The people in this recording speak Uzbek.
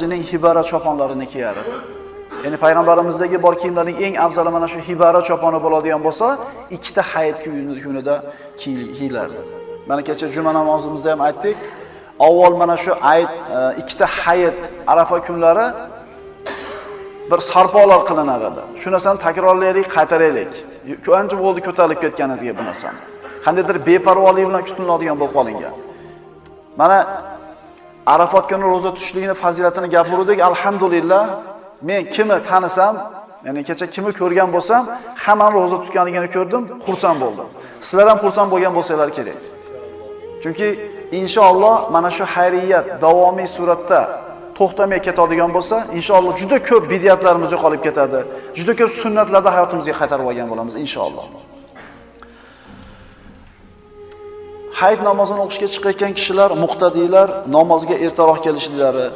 O'zining hibara choponlarini kiyar edi. Ya'ni payg'ambarimizdagi bor kiyimlarning eng afzali mana shu hibara choponi bo'ladigan bo'lsa, ikkita hayit kunida kiyilardi. Mana kecha juma namozimizda ham aytdik, avval mana shu ayt ikkita hayit Arafa kunlari bir sarpolar qilinar edi. Shu narsani takrorlaylik, qaytaraylik. Ancha bo'ldi ko'tarilib ketganimizga bu narsani. Qandaydir beparvolik bilan kutiladigan bo'lib qolingan. Mana Arafat kuni roza tutishligini fazilatini gapirdik. Alhamdulillah, men kimni tanisam, ya'ni kecha kimni ko'rgan bo'lsam, hammani roza tutganligini ko'rdim, xursand bo'ldim. Sizlar ham xursand bo'lgan bo'lsanglar kerak. Chunki inshaalloh mana shu xayriyat davomiy suratda to'xtamay ketadigan bo'lsa, inshaalloh juda ko'p bid'atlarimiz yo'qolib ketadi. Juda ko'p sunnatlarni hayotimizga qaytarib olgan bo'lamiz inshaalloh. Hayit namozini o'qishga chiqayotgan kishilar, muqtadiylar namozga ertaroq kelishlari,